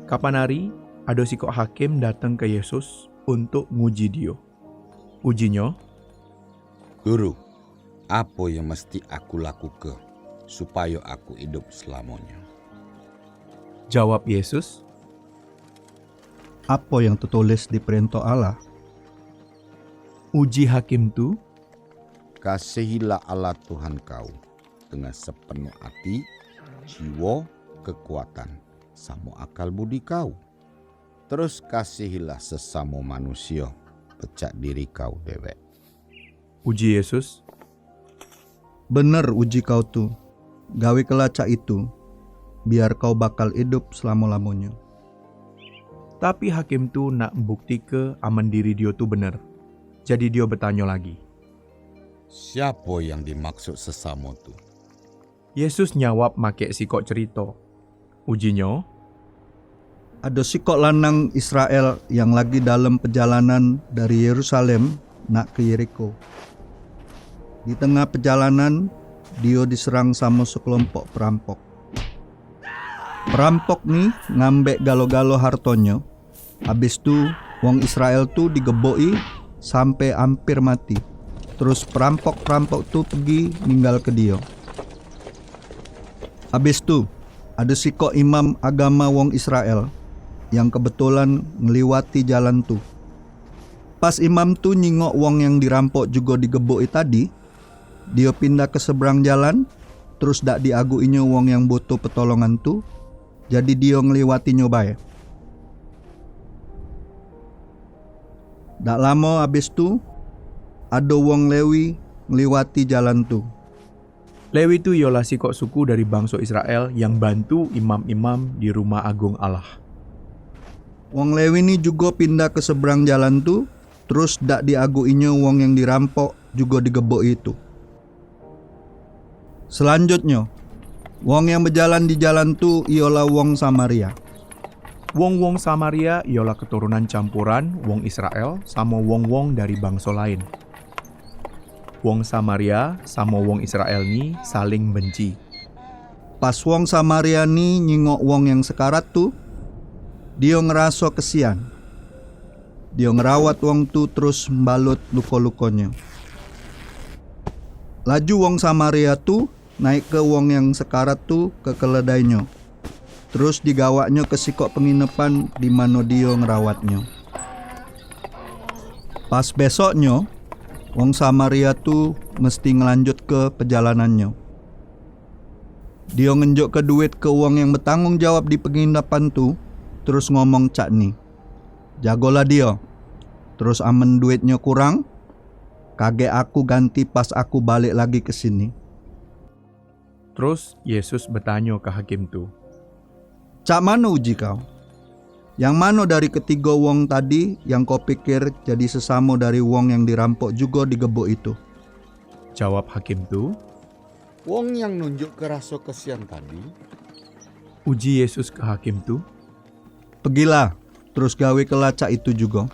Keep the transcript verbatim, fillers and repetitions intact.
Kapan hari, ado sikok hakim dateng ke Yesus untuk nguji Dio. Ujinyo, "Guru, apo yang mesti aku lakuke supayo aku idup selamonyo?" Jawab Yesus, "Apo yang tetulis di Perintah Allah?" Uji hakim tu, "Kasihilah Allah Tuhan kau dengan sepenuh ati, jiwo, kekuatan, samo akal budi kau. Terus kasihilah sesamo manusio pecak diri kau dewek." Uji Yesus, "Bener uji kau tu. Gawekelah cak itu, biar kau bakal idup selamo-lamonyo." Tapi hakim tu nak mbuktike amen diri dio tu bener. Jadi dio betanyo lagi, "Siapo yang dimaksud sesamo tu?" Yesus nyawab makek sikok cerito. Ujinyo, "Ado sikok lanang Israel yang lagi dalam pejalanan dari Yerusalem nak ke Yeriko. Di tengah pejalanan, dio diserang samo sekelompok perampok. Perampok ni ngambek galo-galo hartonyo. Abis tu, wong Israel tu digeboki sampe amper mati. Terus perampok-perampok tu pegi ninggalke dio. Abis tu, ado sikok imam agama wong Israel yang kebetulan ngliwati jalan tu. Pas imam tu nyingok wong yang dirampok jugo digeboki tadi, dio pindah ke seberang jalan, terus dak diagukinyo wong yang butuh petolongan tu, jadi dio ngliwatinyo bae. Dak lamo abis tu, ado wong Lewi ngliwati jalan tu." Lewi tu ialah sikok suku dari bangso Israel yang bantu imam-imam di rumah agung Allah. "Wong Lewi ni jugo pindah ke seberang jalan tu, terus dak diagukinyo wong yang dirampok jugo digeboki tu." Selanjutnyo, wong yang bejalan di jalan tu ialah wong Samaria. Wong-wong Samaria ialah keturunan campuran wong Israel samo wong-wong dari bangso lain. Wong Samaria samo wong Israel ni saling benci. Pas wong Samaria ni nyingok wong yang sekarat tu, dio ngeraso kesian. Dio ngerawat wong tu terus mbalut luko-lukonyo. Laju wong Samaria tu naik ke wong yang sekarat tu ke keledainyo. Terus digawaknyo ke sikok penginepan di mano dio ngerawatnyo. Pas besoknyo, wong Samaria tu mesti ngelanjutke pejalanannyo. Dio ngenjokke duit ke wong yang betanggung jawab di penginepan tu, terus ngomong cak ni, "Jagolah dio. Terus amen duitnyo kurang, kagek aku ganti pas aku balek lagi ke sini." Terus Yesus betanyo ke hakim tu, "Cak mano uji kau? Yang mano dari ketigo wong tadi yang kau pikir jadi sesamo dari wong yang dirampok jugo digebok itu?" Jawab hakim tu, "Wong yang nunjukke raso kesian tadi." Uji Yesus ke hakim tu, "Pegilah, terus gawekelah cak itu jugo."